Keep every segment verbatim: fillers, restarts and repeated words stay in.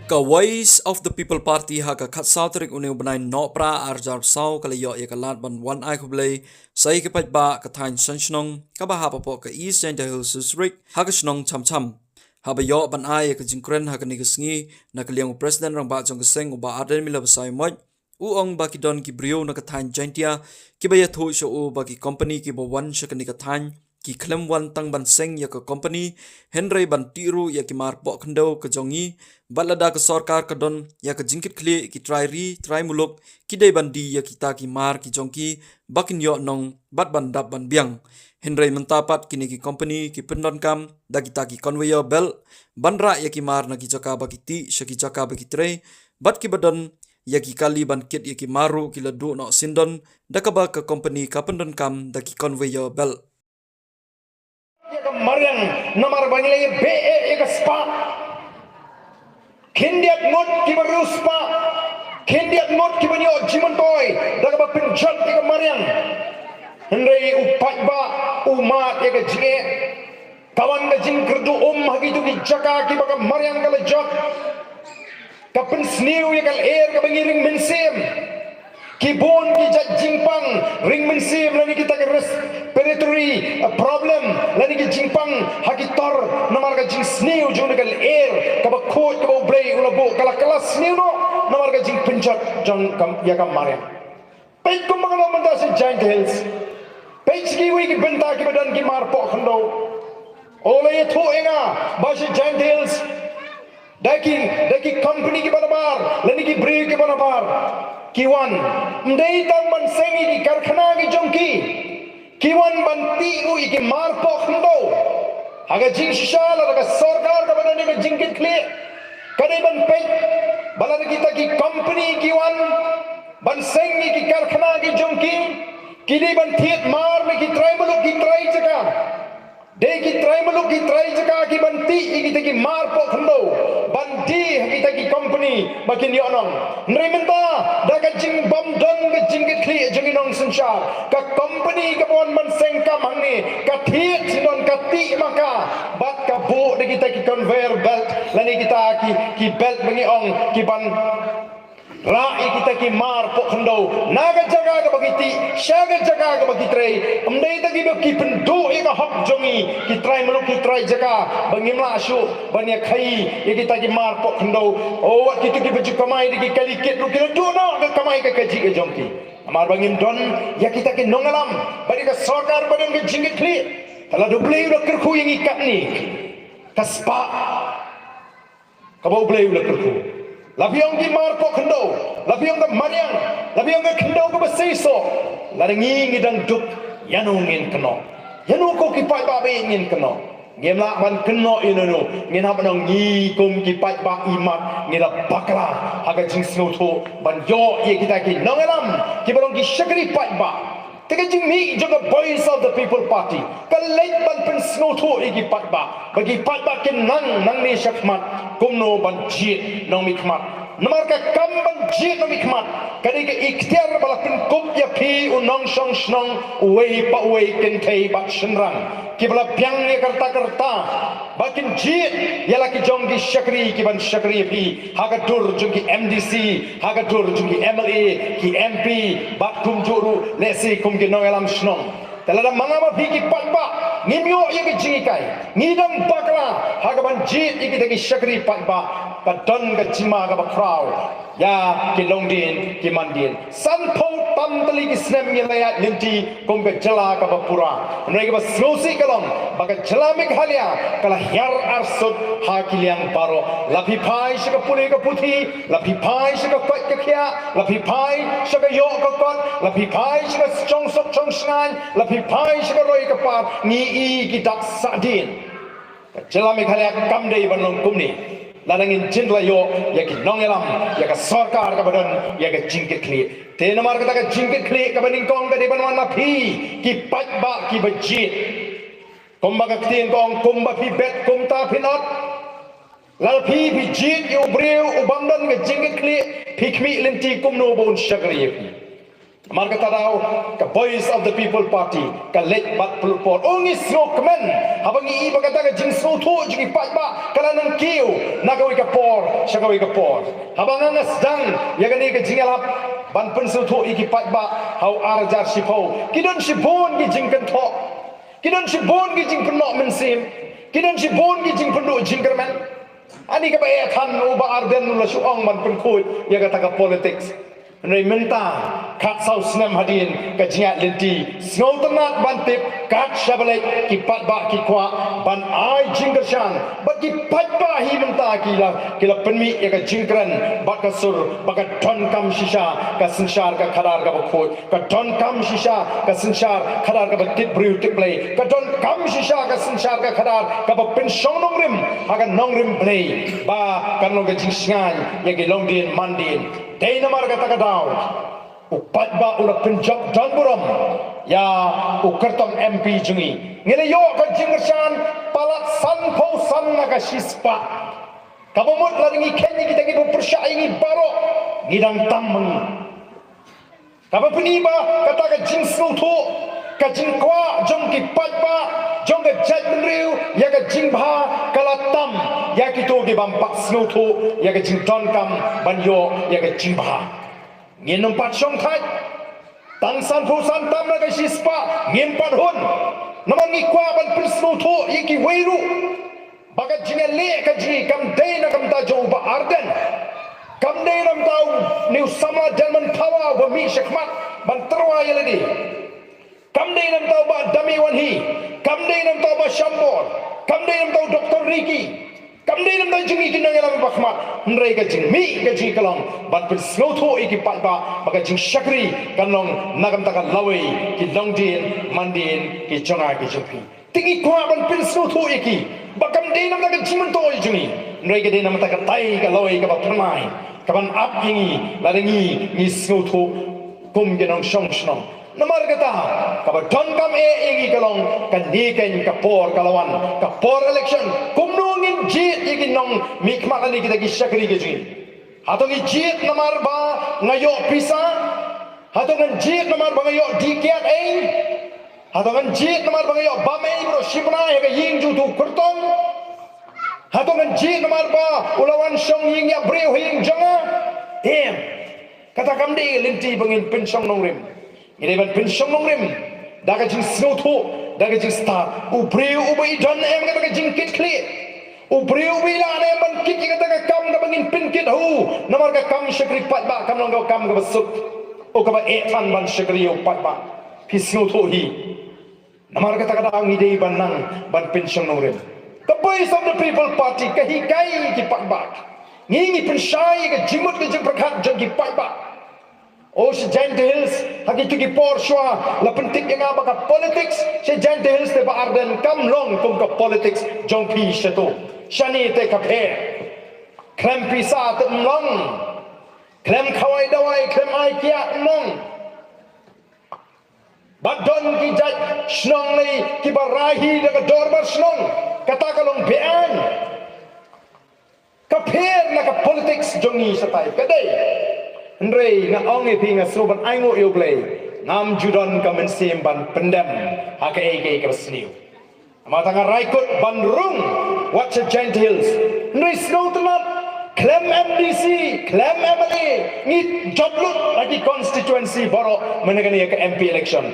Ka Voice of the People Party ha ka khatsaw tarik une u bnai Nohprah arhajar arphew saw ka la ïoh ïa ka lad ban wan ai khublei sa ïa ki paidbah ka thaiñ Sanshnong kaba hap hapoh ka East Jaintia Hills District ha ka shnong Chamcham. Haba ïoh ban ai ïa ka jingkren ha kane ka sngi na ka liang u President Rangbah jong ka seng u Bah Ardent Miller Basaiawmoit, u ong ba ki don ki briew na ka thaiñ Jaintia kiba ïathuh sha u ba ki company kiba wan sha kane ka thaiñ ki khlem wan tang ban seng ïa ka company, hynrei ban tih ruh ïa ki mar poh khyndew ka jong ngi, bad lada ka sorkar ka don ïa ka jingkitkhlieh, ki trai ri trai muluk ki dei ban die ïa kita ki mar ki jong ki ba kin ïoh nong bad ban dap ban biang. Hynrei mynta pat kine ki company ki pyndonkam da kita ki conveyor belt ban rah ïa ki mar na ki jaka ba ki tih sha ki jaka ba ki trei, bad kiba don ïa ki kali ban kit ïa ki mar ruh ki la duh noh sien don da kaba ka company ka pyndonkam da ki conveyor belt. Ïa ka mariang namar ba ngi la ïa beh ïa ka spah. Khyndiat ngut kiba riewspah, khyndiat ngut kiba ïoh jingmyntoi da kaba pynjot ïa ka mariang. Hynrei u paidbah u mad ïa ka jingeh. Ka wan ka jingkyrduh um ha kito ki jaka kiba ka mariang ka la jot. Ka pynsniew ïa ka lyer kaba ngi ring mynsiem. Ki bun ki jait jingpang ring mynsiem lane kita ki respiratory problem lane ki jingpang ha ki tor namar ka jingsniew jong ka lyer kaba khuid kaba U Blei u la buh ka la ka la sniew noh namar ka jingpynjot jong ka ïa ka mariang. Peit kumba ka long mynta sha Jaintia Hills. Peit sha kiwei ki bynta kiba don ki mar poh khyndew. U la ïathuh ïa nga ba sha Jaintia Hills da ki da ki company kiba nabar lane ki briew kiba nabar ki wan. Ym dei tang ban seng ïa ki karkhana ki jong ki. Ki wan ban tih ruh ïa ki mar poh khyndew. Ha ka jingshisha lada ka sorkar kaba don ïa ka jingkitkhlieh ka dei ban peit ba lada kita ki company ki wan ban seng ïa ki karkhana ki jong ki, ki dei ban thied mar na ki trai muluk ki trai jaka. Dei ki trai muluk ki trai jaka ki ban tih ïa kita ki mar poh khyndew ban die ha kita ki company ba kin ïoh nong. Hynrei mynta da ka jingbym don ka jingkitkhlieh jong ki nongsynshar, ka company kaba wan ban seng kam hangne ka thied sien don ka tih ma ka bad ka buh da kita ki conveyor belt lane kita ki ki belt ba ngi ong ki ban rah ïa kita ki mar poh khyndew na ka jaka kaba ki tih sha ka jaka kaba ki trei. Ym dei tang kiba ki pynduh ïa ka hok jong ngi ki trai muluk ki trai jaka ba ngim lah shuh ban ïa khaïi ïa kita ki mar poh khyndew. O wat kito kiba ju kamai da ki kali kit ruh ki la duh noh ka kamai ka kajih ka jong ki. Namar ba ngim don ïa kita ki nongïalam bad ïa ka sorkar ba don ka jingkitkhlieh. Te lada U Blei u la kyrkhu ïa ngi katne ka spah kaba U Blei u la kyrkhu. La phi ong ki mar poh khyndew, la phi ong ka mariang, la phi ong ka khyndew kaba seisoh. Lada ngi ngi dang duk ïano ngin kynnoh? Ïano ko ki paidbah ba ïeit ngin kynnoh? Ngim lah ban kynnoh ïano ïano. Ngin hap ban ong ngi kum ki paidbah i mat ngi la bakla ha ka jingsngewthuh ban ïoh ïa kita ki nongïalam kiba long ki shakri paidbah. Te ka jingmih jong ka Voice of the People Party ka leit ban pynsngewthuh ïa ki paidbah ba ki paidbah kin nang nangne shakhmat kumno ban jied nongmihkhmat. Namar ka kam ban jied nongmihkhmat ka dei ka ikhtiar ba la pynkup ïa phi u nongshong shnong uwei pa uwei kynthei bad shynrang kiba la biang ïa ka rta ka rta ba kin jied ïa la ki jong ki shakri ki ban shakri ïa phi ha ka dur jong ki M D C, ha ka dur jong ki M L A, ki M P bad kumjuh ruh lehse kum ki nongïalam shnong. Te lada ma nga ma phi ki paidbah ngim ïoh ïa ka jinghikai, ngi dang bakla ha ka ban jied ïa kita ki shakri paidbah, ka don ka jingma kaba khraw ïa ki longdien ki mandien. Sanphew tam tylli ki snem ngi la ïaid lynti kum ka jylla kaba pura. Hynrei kaba sngewsih ka long ba ka jylla Meghalaya ka la hiar arsut ha ki liang baroh. La phi phai sha ka pule ka puthi, la phi phai sha ka koit ka khiah, la phi phai sha ka ïoh ka kot, la phi phai sha ka shong suk shong shngaiñ, la phi phai sha ka roi ka par, ngi i ki dak sahdien. Ka jylla Meghalaya kam dei ban long kumne. Lada ngin jin la ïoh ïa ki nongïalam, ïa ka sorkar kaba don ïa ka jingkitkhlieh. Te namar kata ka jingkitkhlieh kaba nyngkong ka dei ban wan na phi ki paidbah kiba jied. Kumba ka ktien ka ong, kumba phi bet kumta phin ot. Lada phi phi jied ïa u briew u bym don ka jingkitkhlieh, phi khmih lynti kumno ba un shakri ïa phi. Namar kata daw ka Voice of the People Party ka leit bad pynlut por. U ngi sngewkmen haba ngi i ba kata ka jingsngewthuh jong ki paidbah ka la nang kiew na kawei ka por sha kawei ka por. Haba nga nga sdang ïa kane ka jingïalap ban pynsngewthuh ïa ki paidbah ha u ar hajar shiphew, ki don shibun ki jingkynthoh, ki don shibun ki jingpynnoh mynsiem, ki don shibun ki jingpynduh jingkyrmen. Ani kaba eh than u Bah Ardent u la shu ong ban pynkhuid ïa kata ka politics. Hynrei mynta khatsaw snem hadien ka jingïaid lynti, sngewtynnat ban tip kat shaba leit ki paidbah ki kwah ban ai jingkyrshan bad ki paidbah hi mynta ki la ki la pynmih ïa ka jingkren bad ka sur ba ka donkam shisha ka synshar ka khadar kaba khuid, ka donkam shisha ka synshar khadar kaba tip briew tip Blei, ka donkam shisha ka synshar ka khadar kaba pynshong nongrim ha ka nongrim Blei ba kan long ka jingshngaiñ ïa ki longdien mandien. Dei namar kata ka daw u paidbah u la pynjop don burom ïa u kyrtong M P jong ngi. Ngi la ïoh ka jingkyrshan palat sanphew san na ka shispah. Kaba mut lada ngi kheiñ ïa kita kiba pyrshah ïa ngi baroh, ngi dang tam ma ngi. Kaba pyni ba kata ka jingsngewthuh, ka jingkwah jong ki paidbah jong ka jaitbynriew ïa ka jingbha ka la tam ïa kito ki bym pat sngewthuh ïa ka jingdonkam ban ïoh ïa ka jingbha. Ngin ym pat shong thait. Tang sanphew san tam na ka shispah ngim pat hun. Namar ngi kwah ban pynsngewthuh ïa kiwei ruh ba ka jingïaleh ka jong ngi kam dei na ka bynta jong u Bah Ardent, kam dei na ka bynta une u samla Derman Thawa uba mih shakhmat ban tyrwa ïa lade, kam dei na ka bynta u Bah Dame Wanhi, kam dei na ka bynta u Bah Shambor, kam dei na ka bynta u Doktor Ricky, kam dei na ka bynta jong ngi ki nongïalam ba khmat. Hynrei ka jingmih ka jong ngi ka long ban pynsngewthuh ïa ki paidbah ba ka jingshakri kan long na ka bynta ka lawei ki longdien mandien ki jong nga ki jong phi. Te ngi kwah ban pynsngewthuh ïa ki ba kam dei namar ka jingmyntoi jong ngi, hynrei ka dei namar ka tai ka lawei kaba phyrnai kaban ap ïa ngi lada ngi ngi sngewthuh kum ki nongshong shnong. Namar kata kaba donkam eh ïa ngi ka long kane keiñ ka por ka la wan, ka por election. Kumno ngin jied ïa ki nongmihkhmat lane kita ki shakri ka jong ngi? Hato ngi jied namar ba nga ïoh pisa? Hato ngan jied namar ba nga ïoh dih kiad ei? Hato ngan jied namar ba nga ïoh bam ei baroh shi bnai ha ka ïing jong uto u kyrtong? Hato ngan jied namar ba u la wan shong ïing ïap briew ha ïing jong nga? Em. Kata kam dei lynti ba ngin pynshong nongrim. Ngi dei ban pynshong nongrim da ka jingsngewthuh, da ka jingstad. U briew uba i don em kata ka jingkitkhlieh. U briew uba i lah ne em ban kit ïa kata ka kam kaba ngin pynkit ha u, namar ka kam shakri paidbah kam long ka kam kaba suk, u kaba eh than ban shakri ïa u paidbah. Phi sngewthuh hi. Namar kata ka daw ngi dei ban nang ban pynshong nongrim. Ka Voice of the People Party ka hikai ïa ki paidbah. Ngi ngi pynshai ïa ka jingmut ka jingpyrkhat jong ki paidbah. O sha Jaintia Hills ha kito ki por shuwa la pyntip ïa nga ba ka politics sha Jaintia Hills te Bah Ardent kam long kum ka politics jong phi shato. Shane te ka pher. Khlem pisa te ym long. Khlem khawai dawai, khlem ai kiad ym long. Ba don ki jait shnong lei kiba rai hi da ka dorbar shnong. Kata ka long beaiñ. Ka pher na ka politics jong ngi shatai ka dei. Hynrei nga ong ïa phi, nga sngewbha ban ainguh ïa U Blei, ngam ju don ka mynsiem ban pyndem ha kaei kaei kaba sniew. Namar ta nga rai kut ban rung wat sha Jaintia Hills. Hynrei sngewtynnat, khlem M D C, khlem M L A, ngi jop lut ha ki constituency baroh mynne kane ka M P election.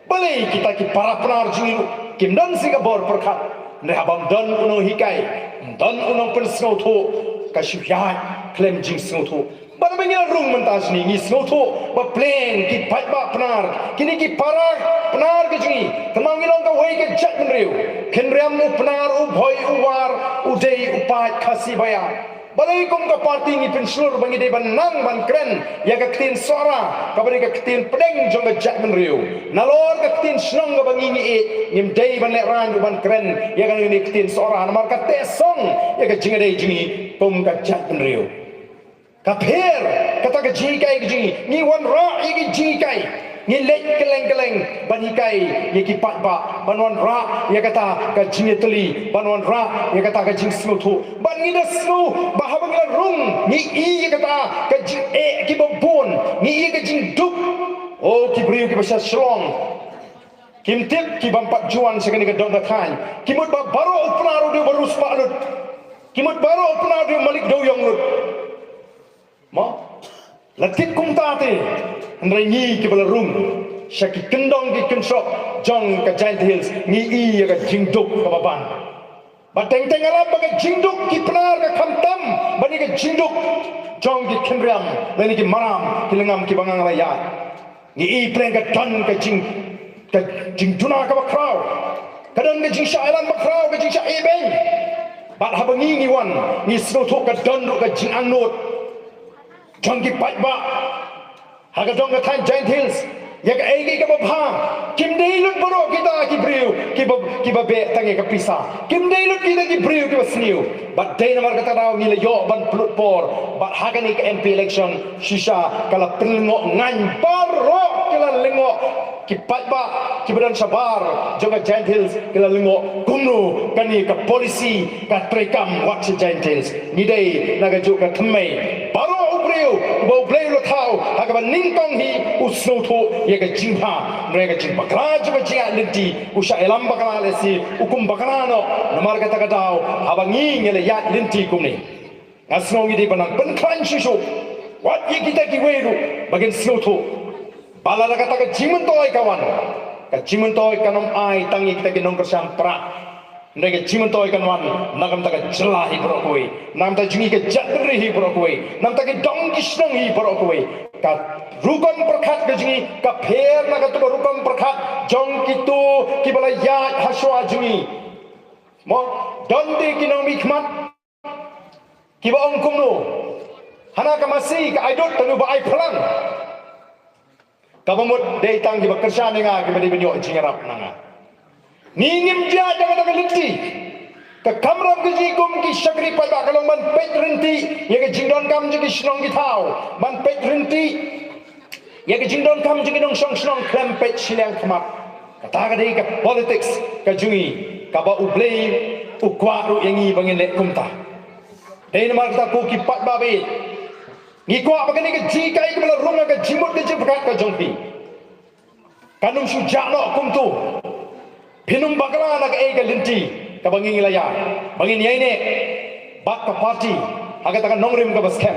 Balei kita ki para Pnar jong ngi ruh kim don shuh ka bor pyrkhat? Hynrei haba ym don u nonghikai, ym don u nongpynsngewthuh, ka shu ïaid khlem jingsngewthuh. Bad haba ngi la rung mynta shane ngi sngewthuh ba pleng ki paidbah Pnar, kine ki para Pnar ka jong ngi, tangba ngi long kawei ka jaitbynriew. Khynriam, u Pnar, u Bhoi, u War, u Dei, u Paid, Khasi, Baïar. Balei kum ka party ngi pynshlur ba ngi dei ban nang ban kren ïa ka ktien Sohra kaba dei ka ktien pdeng jong ka jaitbynriew? Nalor ka ktien shnong kaba ngi ngi ïeit, ngim dei ban lehraiñ ban kren ïa kane ka ktien Sohra namar ka teh song ïa ka jingïadei jong ngi kum ka jaitbynriew. Ka pher kata ka jinghikai ka jong ngi, ngi wanrah ïa ka jinghikai. Ngi leit kylleng kylleng ban hikai ïa ki paidbah, ban wanrah ïa kata ka jingïatylli, ban wanrah ïa kata ka jingsngewthuh. Bad ngi da sngew ba haba ngi la rung ngi i ïa kata ka jingeh kiba bun, ngi i ïa ka jingduk. O ki briew kiba sha Shillong, kim tip ki bym pat ju wan sha kane ka dong ka thaiñ. Ki mut ba baroh u Pnar u dei u riewspah lut. Ki mut baroh u Pnar u dei u malik dewïong lut. Mo? La tip kumta te, hynrei ngi kiba la rung sha ki kyndong ki kynshoh jong ka Jaintia Hills, ngi i ïa ka jingduk kaba ban. Ba teng teng nga lap ba ka jingduk ki Pnar ka khamtam ban ïa ka jingduk jong ki khynriam lane ki maram ki lyngngam kiba nga la ïaid. Ngi i pyrshah ka don ka jing, ka jingduna kaba khraw, ka don ka jingshah ïalam ba khraw, ka jingshah ibeiñ. Bad haba ngi ngi wan, ngi sngewthuh ka don ruh ka jingangnud jong ki paidbah ha ka dong ka thaiñ Jaintia Hills ïa kaei kaei kaba bha. Kim dei lut baroh kita ki briew kiba, kiba beh tang ïa ka pisa. Kim dei lut kita ki briew kiba sniew. Bad dei namar kata ka daw ngi la ïoh ban pynlut por. Bad ha kane ka M P election shisha ka la pynlyngngoh ngan baroh ki la lyngngoh. Ki paidbah kiba don shabar jong ka Jaintia Hills ki la lyngngoh kumno kane ka policy ka treikam wat sha Jaintia Hills. Ngi dei na kajuh ka thymmei. Baroh u briew uba U Blei u la thaw ha kaba nyngkong hi u sngewthuh ïa ka jingbha. Hynrei ka jingbakla jong ka jingïaid lynti u shah ïalam bakla lehse u kum bakla noh. Namar kata ka daw haba ngi ngi la ïaid lynti kumne, nga sngew ngi dei ban nang pynkhlaiñ shuh shuh. Wat ïa kita kiwei ruh ba kin sngewthuh ba lada kata ka jingmyntoi ka wan, ka jingmyntoi kan ym ai tang ïa kita ki nongkyrshan Prah. Hynrei ka jingmyntoi kan wan na ka bynta ka jylla hi baroh kawei, na ka bynta jong ngi ka jaitbynriew hi baroh kawei, na ka bynta ki dong ki shnong hi baroh kawei. Ka rukom pyrkhat ka jong ngi ka pher na katu ka rukom pyrkhat jong kitu kiba la ïaid ha shuwa jong ngi. Mo, don de ki nongmihkhmat kiba ong kumno, hana ka masi ka aidud tang u ba ai phlang. Kaba mut dei tang kiba kyrshan ïa nga kiba dei ban ïoh jingïarap na nga. Ngi ngim jia da ka lynti. Ka kamram ka jong ngi kum ki shakri paidbah ka long ban peit ryntih ïa ka jingdonkam jong ki shnong ki thaw, ban peit ryntih ïa ka jingdonkam jong ki nongshong shnong khlem peit shiliang khmat. Kata ka dei ka politics ka jong ngi kaba U Blei u kwah ruh ïa ngi ba ngin leh kumta. Dei namar kata ko ki paidbah ba ïeit, ngi kwah ba kane ka jingïakhun kaba la rung ha ka jingmut ka jingpyrkhat ka jong phi kan ym shu jah noh kumto. Phin ym bakla na kaei ka lynti kaba ngi ngi la ïaid, ba ngin ïaineh bad ka party ha kata ka nongrim kaba skhem.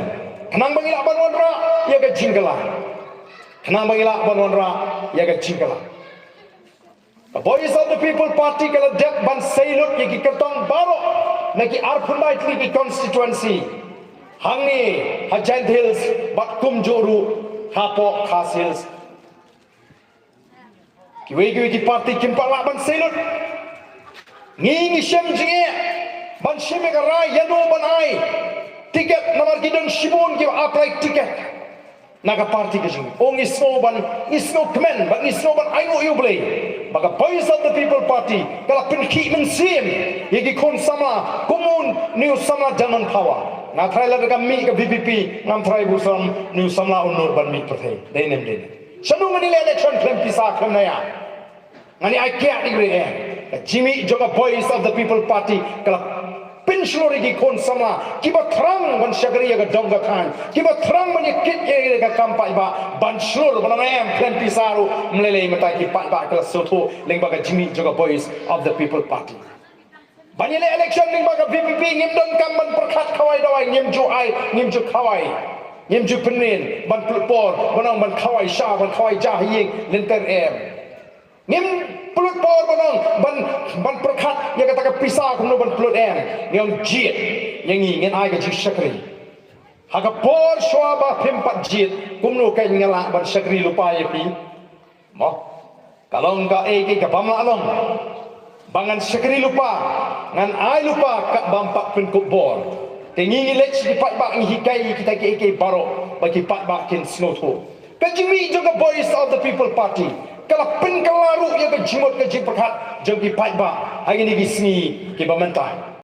Khnang ba ngi lah ban wanrah ïa ka jingkylla. Khnang ba ngi lah ban wanrah ïa ka jingkylla. Ka Voice of the People Party ka la dep ban sei lut ïa ki kyrtong baroh na ki arphew lai tylli ki constituency hangne ha Jaintia Hills bad kumjuh ruh hapoh Khasi Hills. Kiwei kiwei ki party kim pat lah ban sei lut. Ngi ngi shem jingeh ban shim ïa ka rai ïano ban ai tiket namar ki don shibun kiba apply tiket na ka party ka jong ngi. O ngi sngew ban, ngi sngew kmen bad ngi sngew ban ainguh ïa U Blei ba ka Voice of the People Party ka la pynkhih mynsiem ïa ki khun samla kum une u samla Diamond Phawa. Nga tharai lada ka mih ka V P P, ngam tharai ba u samla une u samla un nud ban mih pyrthei. Dei ne em dei ne? Shano ngin ïaleh election khlem pisa khlem naïa? Ngin ïa ai kiad ïa ki briew. Ka jingmih jong ka Voice of the People Party ka la pynshlur ïa ki khun samla kiba thrang ban shakri ïa ka dong ka thaiñ, kiba thrang ban ïa kit ïa ka kam paidbah, ban shlur ban ong em khlem pisa ruh. Ym lei lei mynta ki paidbah ki la sngewthuh lyngba ka jingmih jong ka Voice of the People Party. Ban ïaleh election lyngba ka V P P ngim donkam ban pyrkhat khawai dawai, ngim ju ai, ngim ju khawai, ngim ju pynrin ban pynlut por ban ong ban khawai sha, ban khawai ja ha ïing lynter, em. Ngim pynlut por ban ong ban, ban pyrkhat ïa kata ka pisa kumno ban pynlut, em. Ngi ong jied ïa ngi, ngin ai ka jingshakri. Ha ka por shuwa ba phim pat jied kumno kein nga lah ban shakri lypa ïa phi? Mo, ka long kaei kaei kaba ym lah long ba ngan shakri lypa, ngan ai lypa kat ba ym pat pynkup bor. Te ngi ngi leit sha ki paidbah ngi hikai ïa kita kiei kiei baroh ba ki paidbah kin sngewthuh. Ka jingmih jong ka Voice of the People Party ka la pynkylla ruh ïa ka jingmut ka jingpyrkhat jong ki paidbah ha kine ki sngi kiba mynta.